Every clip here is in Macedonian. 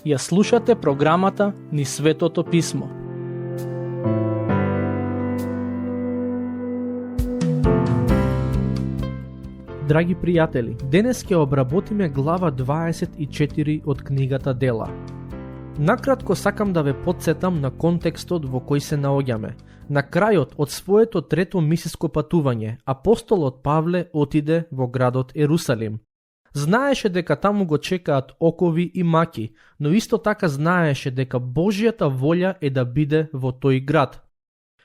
Ја слушате програмата Низ Светото Писмо. Драги пријатели, денес ќе обработиме глава 24 од книгата Дела. Накратко сакам да ве потсетам на контекстот во кој се наоѓаме. На крајот од своето трето мисиско патување, апостолот Павле отиде во градот Ерусалим. Знаеше дека таму го чекаат окови и маки, но исто така знаеше дека Божјата волја е да биде во тој град.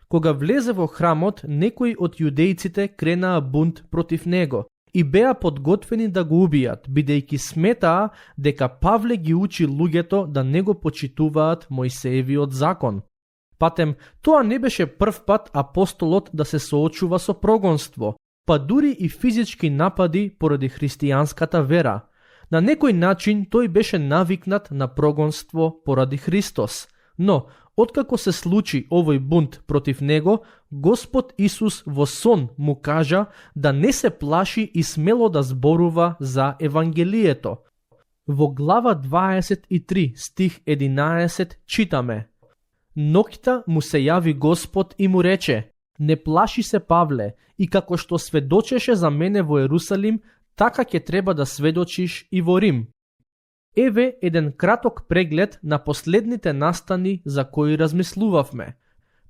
Кога влезе во храмот, некои од јудејците кренаа бунт против него и беа подготвени да го убијат, бидејќи сметаа дека Павле ги учи луѓето да не го почитуваат Мојсеевиот закон. Патем, тоа не беше прв пат апостолот да се соочува со прогонство, па дури и физички напади поради христијанската вера. На некој начин тој беше навикнат на прогонство поради Христос. Но, откако се случи овој бунт против него, Господ Исус во сон му кажа да не се плаши и смело да зборува за Евангелието. Во глава 23 стих 11 читаме: Ноќта му се јави Господ и му рече: Не плаши се, Павле, и како што сведочеше за мене во Ерусалим, така ќе треба да сведочиш и во Рим. Еве еден краток преглед на последните настани за кои размислувавме.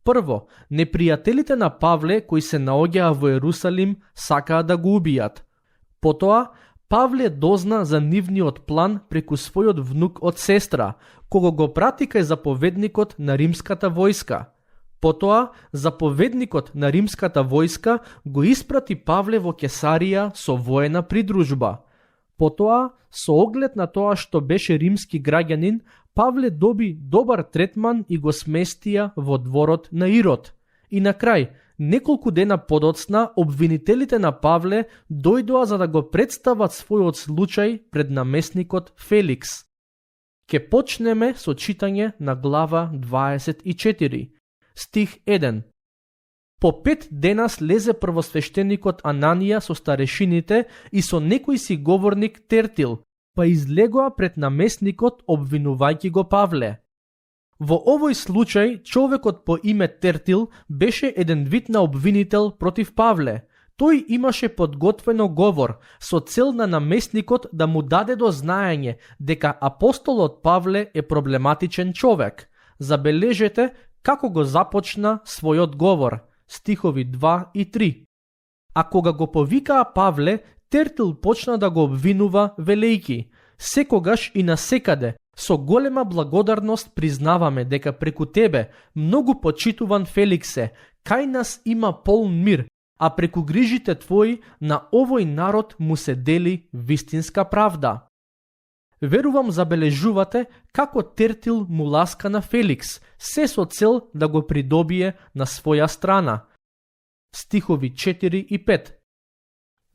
Прво, непријателите на Павле кои се наоѓаа во Ерусалим сакаа да го убијат. Потоа, Павле дозна за нивниот план преку својот внук од сестра, кого го прати кај заповедникот на римската војска. Потоа, заповедникот на римската војска го испрати Павле во Кесарија со воена придружба. Потоа, со оглед на тоа што беше римски граѓанин, Павле доби добар третман и го сместија во дворот на Ирод. И на крај, неколку дена подоцна, обвинителите на Павле дојдоа за да го представат својот случај пред намесникот Феликс. Ке почнеме со читање на глава 24. Стих 1. По 5 дена слезе првосвештеникот Ананија со старешините и со некој си говорник Тертил, па излегоа пред намесникот обвинувајќи го Павле. Во овој случај, човекот по име Тертил беше еден вид на обвинител против Павле. Тој имаше подготвено говор со цел на намесникот да му даде до знаење дека апостолот Павле е проблематичен човек. Забележете како го започна својот говор, стихови 2 и 3. А кога го повикаа Павле, Тертил почна да го обвинува велејки: Секогаш и насекаде, со голема благодарност признаваме дека преку тебе, многу почитуван Феликсе, кај нас има полн мир, а преку грижите твои на овој народ му се дели вистинска правда. Верувам забележувате како Тертил му ласка на Феликс, се со цел да го придобие на своја страна. Стихови 4 и 5.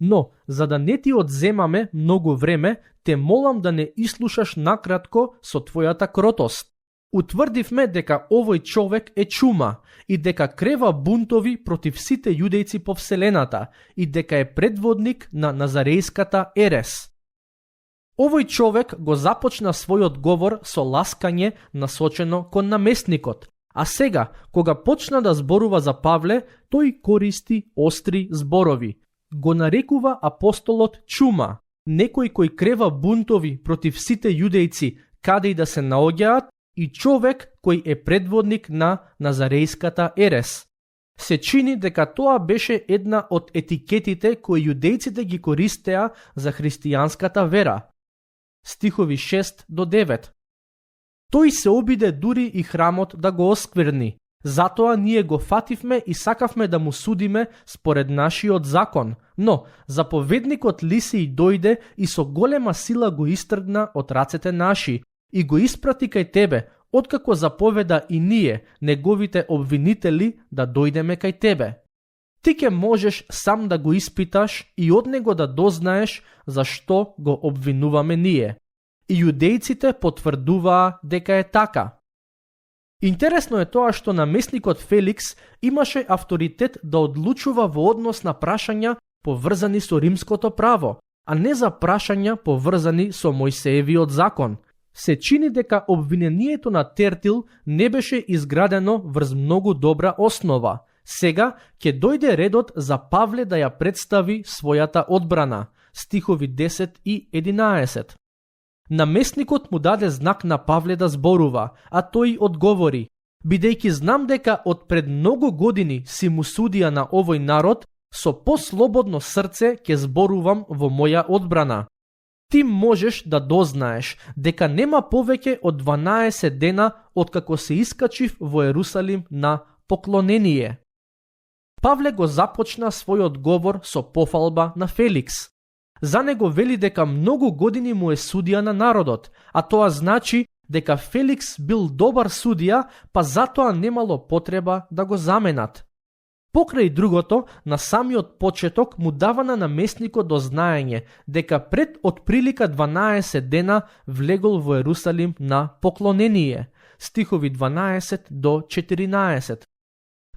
Но, за да не ти одземаме многу време, те молам да не ислушаш накратко со твојата кротост. Утврдивме дека овој човек е чума и дека крева бунтови против сите јудејци по вселената и дека е предводник на Назарејската ерес. Овој човек го започна својот говор со ласкање насочено кон намесникот, а сега, кога почна да зборува за Павле, тој користи остри зборови. Го нарекува апостолот чума, некој кој крева бунтови против сите јудејци каде и да се наоѓаат и човек кој е предводник на Назарејската ерес. Се чини дека тоа беше една од етикетите кои јудејците ги користеа за христијанската вера. Стихови 6 до 9. Тој се обиде дури и храмот да го оскверни. Затоа ние го фативме и сакавме да му судиме според нашиот закон. Но заповедникот Лисиј дојде и со голема сила го истргна од рацете наши и го испрати кај тебе, откако заповеда и ние, неговите обвинители, да дојдеме кај тебе. Ти ќе можеш сам да го испиташ и од него да дознаеш зашто го обвинуваме ние. И јудејците потврдуваа дека е така. Интересно е тоа што намесникот Феликс имаше авторитет да одлучува во однос на прашања поврзани со римското право, а не за прашања поврзани со Мојсеевиот закон. Се чини дека обвинението на Тертил не беше изградено врз многу добра основа. Сега ќе дојде редот за Павле да ја представи својата одбрана. Стихови 10 и 11. Наместникот му даде знак на Павле да зборува, а тој одговори: бидејќи знам дека од пред многу години си му судија на овој народ, со послободно срце ќе зборувам во моја одбрана. Ти можеш да дознаеш дека нема повеќе од 12 дена откако се искачив во Ерусалим на поклонение. Павле го започна својот говор со пофалба на Феликс. За него вели дека многу години му е судија на народот, а тоа значи дека Феликс бил добар судија, па затоа немало потреба да го заменат. Покрај другото, на самиот почеток му дава на наместникот до знаење дека пред отприлика 12 дена влегол во Ерусалим на поклонение. Стихови 12 до 14.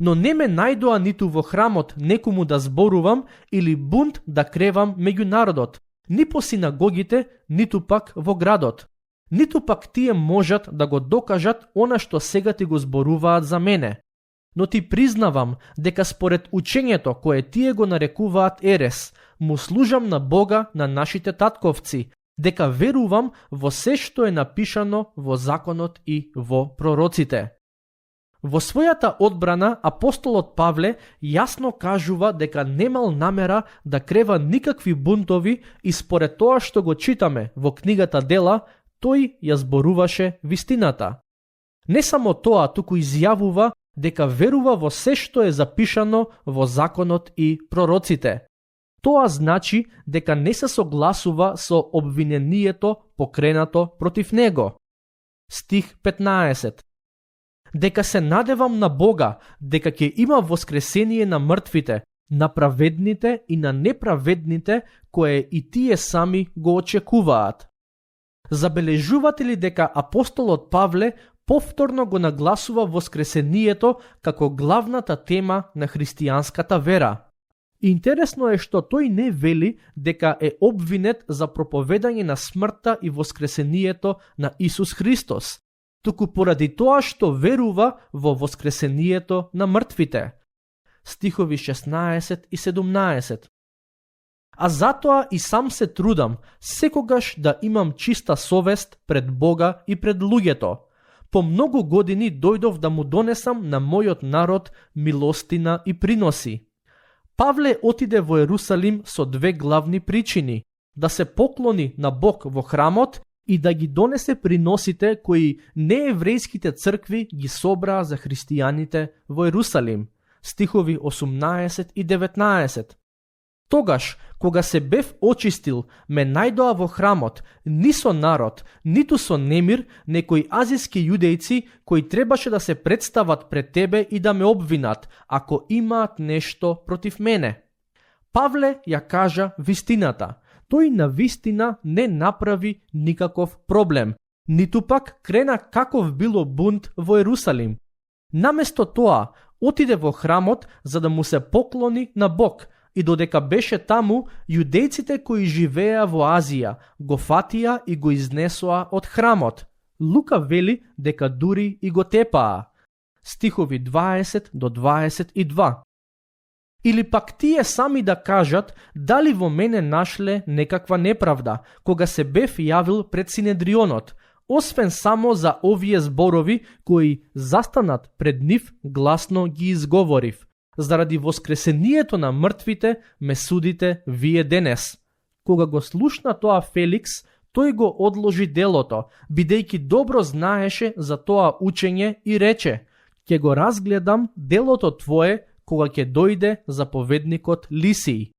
Но не ме најдоа ниту во храмот некому да зборувам или бунт да кревам меѓу народот, ни по синагогите, ниту пак во градот. Ниту пак тие можат да го докажат она што сега ти го зборуваат за мене. Но ти признавам дека според учењето кое тие го нарекуваат ерес, му служам на Бога на нашите татковци, дека верувам во се што е напишано во законот и во пророците. Во својата одбрана, апостолот Павле јасно кажува дека немал намера да крева никакви бунтови и според тоа што го читаме во книгата Дела, тој ја зборуваше вистината. Не само тоа, туку изјавува дека верува во се што е запишано во законот и пророците. Тоа значи дека не се согласува со обвинението покренато против него. Стих 15. Дека се надевам на Бога, дека ќе има воскресение на мртвите, на праведните и на неправедните, кое и тие сами го очекуваат. Забележувате ли дека апостолот Павле повторно го нагласува воскресението како главната тема на христијанската вера? Интересно е што тој не вели дека е обвинет за проповедање на смртта и воскресението на Исус Христос, туку поради тоа што верува во воскресението на мртвите. Стихови 16 и 17. А затоа и сам се трудам секогаш да имам чиста совест пред Бога и пред луѓето. По многу години дојдов да му донесам на мојот народ милостина и приноси. Павле отиде во Ерусалим со две главни причини: да се поклони на Бог во храмот и да ги донесе приносите кои нееврејските цркви ги собраа за христијаните во Ерусалим. Стихови 18 и 19. Тогаш, кога се бев очистил, ме најдоа во храмот, ни со народ, ниту со немир, некои азиски јудејци кои требаше да се представат пред тебе и да ме обвинат, ако имаат нешто против мене. Павле ја кажа вистината. Тој на вистина не направи никаков проблем, ниту пак крена каков било бунт во Ерусалим. Наместо тоа, отиде во храмот за да му се поклони на Бог, и додека беше таму, јудејците кои живееа во Азија го фатија и го изнесоа од храмот. Лука вели дека дури и го тепаа. Стихови 20 до 22. Или пак тие сами да кажат дали во мене нашле некаква неправда, кога се бев јавил пред Синедрионот, освен само за овие зборови кои застанат пред нив гласно ги изговорив. Заради воскресението на мртвите ме судите вие денес. Кога го слушна тоа Феликс, тој го одложи делото, бидејќи добро знаеше за тоа учење и рече: ќе го разгледам делото твое кога ќе дојде заповедникот Лисиј.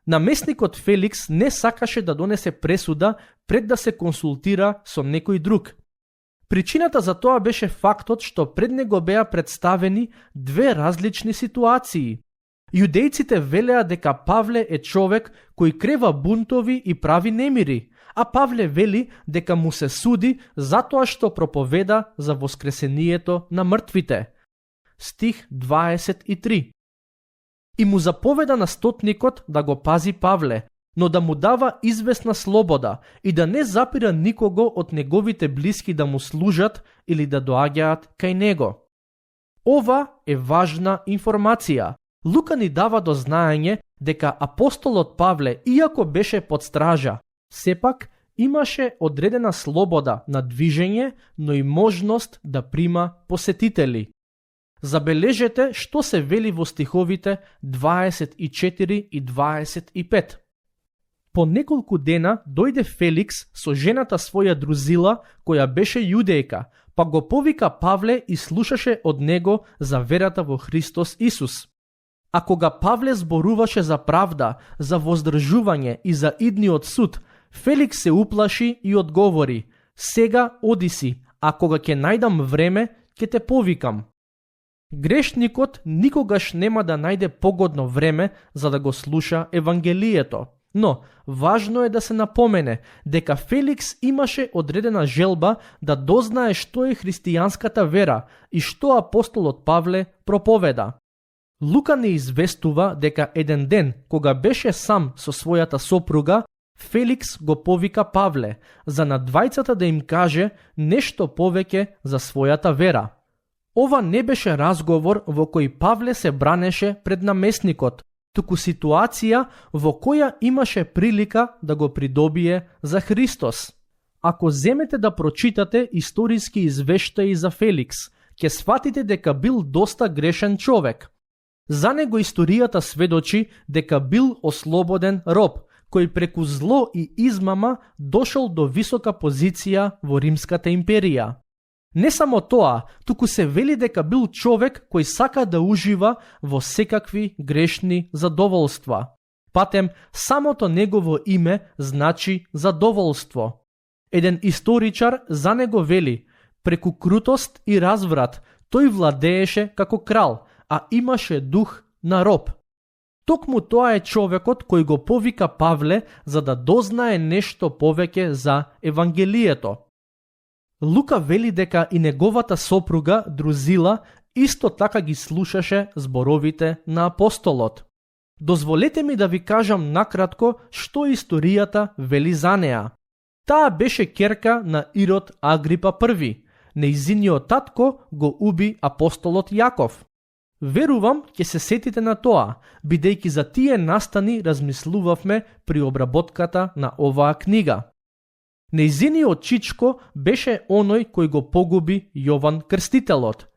Наместникот Феликс не сакаше да донесе пресуда пред да се консултира со некој друг. Причината за тоа беше фактот што пред него беа представени две различни ситуации. Јудејците велеа дека Павле е човек кој крева бунтови и прави немири, а Павле вели дека му се суди затоа што проповеда за воскресението на мртвите. Стих 23. И му заповеда на стотникот да го пази Павле, но да му дава известна слобода и да не запира никого од неговите блиски да му служат или да доаѓаат кај него. Ова е важна информација. Лука ни дава до знаење дека апостолот Павле, иако беше под стража, сепак имаше одредена слобода на движење, но и можност да прима посетители. Забележете што се вели во стиховите 24 и 25. По неколку дена дојде Феликс со жената своја Друзила, која беше јудејка, па го повика Павле и слушаше од него за верата во Христос Исус. А кога Павле зборуваше за правда, за воздржување и за идниот суд, Феликс се уплаши и одговори: сега оди си, а кога ќе најдам време, ќе те повикам. Грешникот никогаш нема да најде погодно време за да го слуша Евангелието. Но, важно е да се напомене дека Феликс имаше одредена желба да дознае што е христијанската вера и што апостолот Павле проповеда. Лука не известува дека еден ден, кога беше сам со својата сопруга, Феликс го повика Павле, за на двајцата да им каже нешто повеќе за својата вера. Ова не беше разговор во кој Павле се бранеше пред наместникот, туку ситуација во која имаше прилика да го придобие за Христос. Ако земете да прочитате историски извештаи за Феликс, ќе сватите дека бил доста грешен човек. За него историјата сведочи дека бил ослободен роб, кој преку зло и измама дошол до висока позиција во Римската империја. Не само тоа, туку се вели дека бил човек кој сака да ужива во секакви грешни задоволства. Патем, самото негово име значи задоволство. Еден историчар за него вели: преку крутост и разврат тој владееше како крал, а имаше дух на роб. Токму тоа е човекот кој го повика Павле за да дознае нешто повеќе за Евангелието. Лука вели дека и неговата сопруга Друзила исто така ги слушаше зборовите на апостолот. Дозволете ми да ви кажам накратко што историјата вели за неа. Таа беше ќерка на Ирод Агрипа I. Нејзиниот татко го уби апостолот Јаков. Верувам ќе се сетите на тоа, бидејќи за тие настани размислувавме при обработката на оваа книга. Нејзиниот чичко беше оној кој го погуби Јован Крстителот.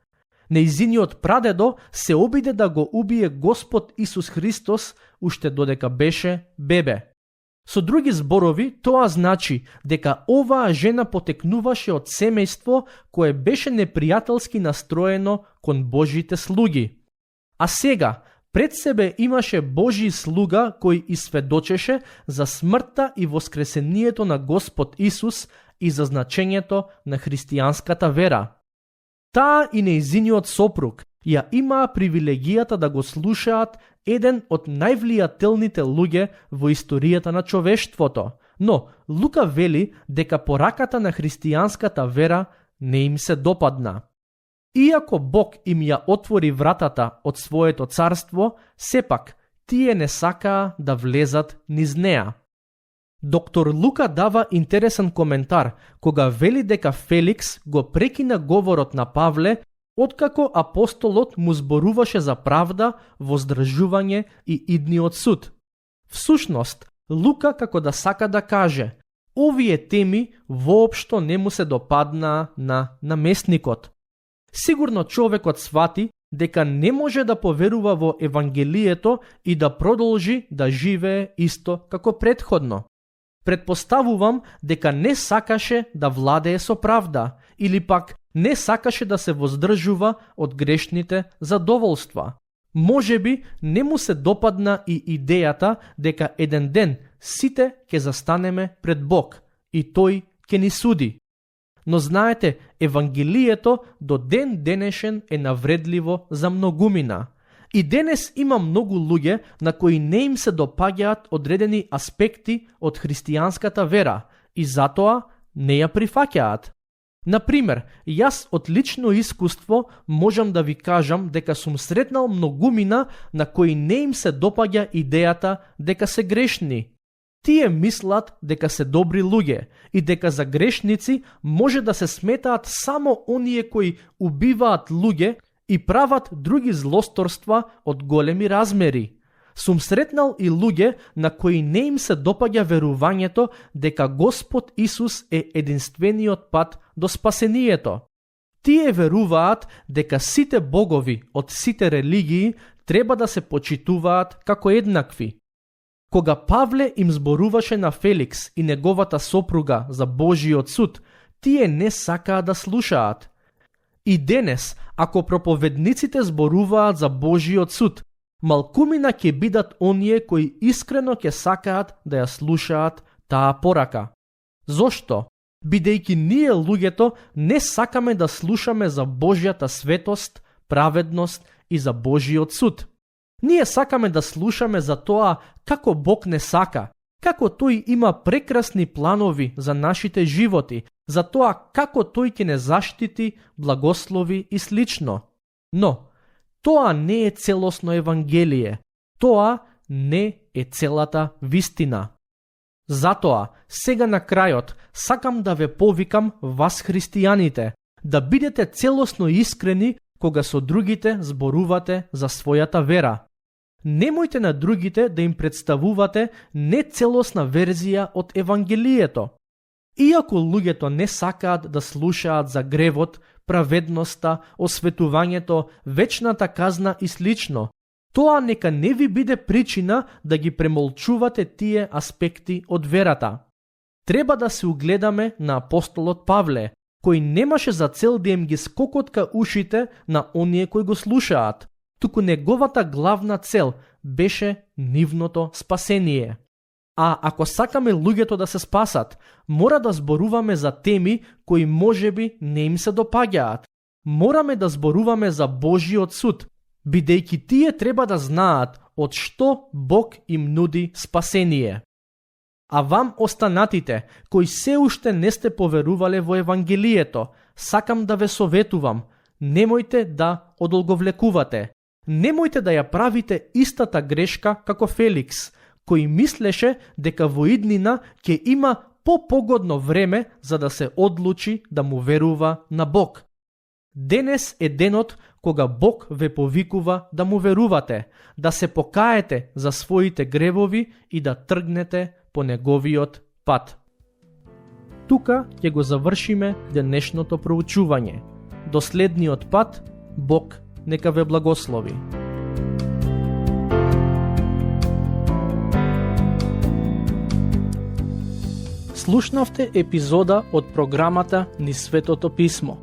Нејзиниот прадедо се обиде да го убие Господ Исус Христос уште додека беше бебе. Со други зборови, тоа значи дека оваа жена потекнуваше од семејство кое беше непријателски настроено кон Божите слуги. А сега, пред себе имаше Божи слуга кој испедочеше за смртта и воскресението на Господ Исус и за значењето на христијанската вера. Таа и нејзиниот сопруг ја имаа привилегијата да го слушаат еден од највлијателните луѓе во историјата на човештвото, но Лука вели дека пораката на христијанската вера не им се допадна. Иако Бог им ја отвори вратата од своето царство, сепак тие не сакаа да влезат низ неа. Доктор Лука дава интересен коментар кога вели дека Феликс го прекина говорот на Павле откако апостолот му зборуваше за правда, воздржување и идниот суд. Всушност, Лука како да сака да каже, овие теми воопшто не му се допаднаа на наместникот. Сигурно човекот свати дека не може да поверува во Евангелието и да продолжи да живее исто како претходно. Предпоставувам дека не сакаше да владее со правда или пак не сакаше да се воздржува од грешните задоволства. Можеби не му се допадна и идејата дека еден ден сите ќе застанеме пред Бог и тој ќе ни суди. Но знаете, Евангелието до ден денешен е навредливо за многумина. И денес има многу луѓе на кои не им се допаѓаат одредени аспекти од христијанската вера и затоа не ја прифаќаат. Например, јас од лично искуство можам да ви кажам дека сум сретнал многумина на кои не им се допаѓа идејата дека се грешни. Тие мислат дека се добри луѓе и дека за грешници може да се сметаат само оние кои убиваат луѓе и прават други злосторства од големи размери. Сум сретнал и луѓе на кои не им се допаѓа верувањето дека Господ Исус е единствениот пат до спасението. Тие веруваат дека сите богови од сите религии треба да се почитуваат како еднакви. Кога Павле им зборуваше на Феликс и неговата сопруга за Божиот суд, тие не сакаат да слушаат. И денес, ако проповедниците зборуваат за Божиот суд, малкумина ќе бидат оние кои искрено ќе сакаат да ја слушаат таа порака. Зошто? Бидејќи ние луѓето не сакаме да слушаме за Божјата светост, праведност и за Божиот суд. Ние сакаме да слушаме за тоа како Бог не сака, како тој има прекрасни планови за нашите животи, за тоа како тој ќе не заштити, благослови и слично. Но, тоа не е целосно евангелие, тоа не е целата вистина. Затоа, сега на крајот, сакам да ве повикам вас христијаните, да бидете целосно искрени кога со другите зборувате за својата вера. Немојте на другите да им представувате нецелосна верзија од евангелието. Иако луѓето не сакаат да слушаат за гревот, праведноста, осветувањето, вечната казна и слично, тоа нека не ви биде причина да ги премолчувате тие аспекти од верата. Треба да се угледаме на апостолот Павле, кој немаше за цел да им ги скокотка ушите на оние кои го слушаат, туку неговата главна цел беше нивното спасение. А ако сакаме луѓето да се спасат, мора да зборуваме за теми кои можеби не им се допаѓаат. Мораме да зборуваме за Божиот суд, бидејќи тие треба да знаат од што Бог им нуди спасение. А вам останатите, кои се уште не сте поверувале во Евангелието, сакам да ве советувам, немојте да одолговлекувате. Немојте да ја правите истата грешка како Феликс, кој мислеше дека во иднина ќе има попогодно време за да се одлучи да му верува на Бог. Денес е денот кога Бог ве повикува да му верувате, да се покаете за своите гревови и да тргнете по неговиот пат. Тука ќе го завршиме денешното проучување. До следниот пат, Бог нека ве благослови. Слушнавте епизода од програмата Низ Светото Писмо.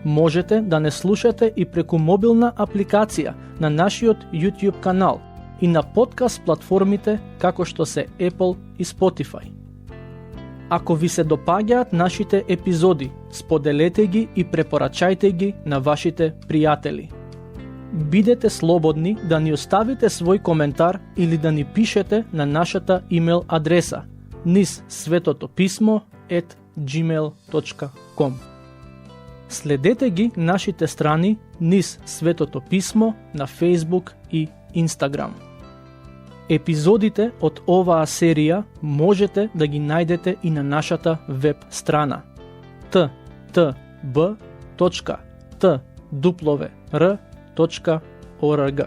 Можете да не слушате и преку мобилна апликација на нашиот YouTube канал и на подкаст платформите како што се Apple и Spotify. Ако ви се допаѓаат нашите епизоди, споделете ги и препорачајте ги на вашите пријатели. Бидете слободни да ни оставите свој коментар или да ни пишете на нашата имейл адреса nizsvetotopисmo@gmail.com. Следете ги нашите страни Низ Светото Писмо на Facebook и Instagram. Епизодите од оваа серија можете да ги најдете и на нашата веб страна ttb.twr.org.